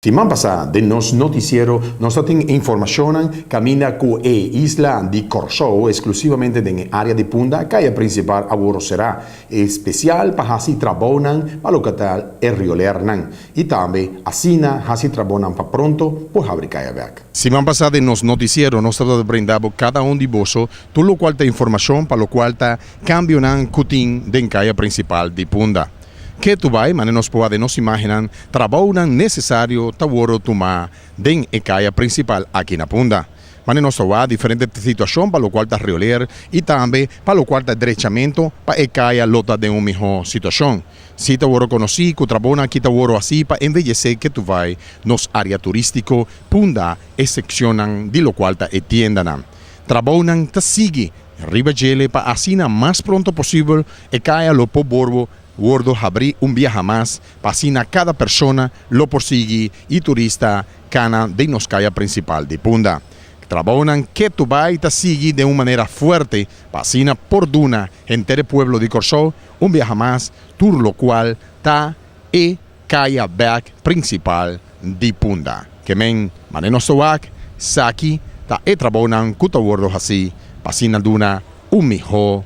Siman pasá den nos notisiero nos a tin informashonnan kaminda ku e isla di Kòrsou, eksklusivamente den e área di Punda, kaya prinsipal a wòrdu será, espesial pa hasi trabounan pa loke ta e riolernan i tambe asina hasi trabounan pa pronto por habri kaya bèk. Siman pasá den nos notisiero nos tabata brinda bo kada un di boso tur lokual ta informashon pa lokual ta kambionan ku tin den kaya prinsipal di Punda. Ketu bai, mane nos por wak den nos imágennan, trabounan nesesario ta wòrdu tumá den e kaya prinsipal aki na Punda. Mane nos ta wak diferente situashon pa lokual ta rioler i tambe pa lokual ta drechamentu pa e kaya lo ta den un mihó situashon. Si ta wòrdu konosí ku trabounan aki ta wòrdu hasí pa enveyesé ketu bai nos área turístiko Punda e sekshonnan di lokual ta e tiendanan. Trabounan ta sigui Riba djele pa asina mas pronto posibel e kaya lo por borbo wordo habri un biaha mas pa asina kada persona lo por sigui y turista kana den nos kaya principal di Punda. Trabounan ketu bai ta sigui den un manera fuerte pa asina por duna henter e pueblo di Kòrsou un biaha mas tur lokual ta e kaya bek principal di Punda. Ke men mane nos ta wak, saki ta e trabounan ku ta wordo hasi pa asina duna un miho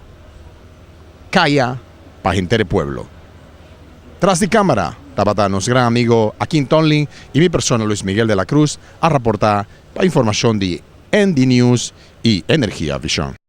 kaya pa henter e pueblo. Tras di kamera tabata nos gran amigo Akin Tonlin i mi persona Luis Miguel de la Cruz a raporta pa informashon di ND News i Energia Vision.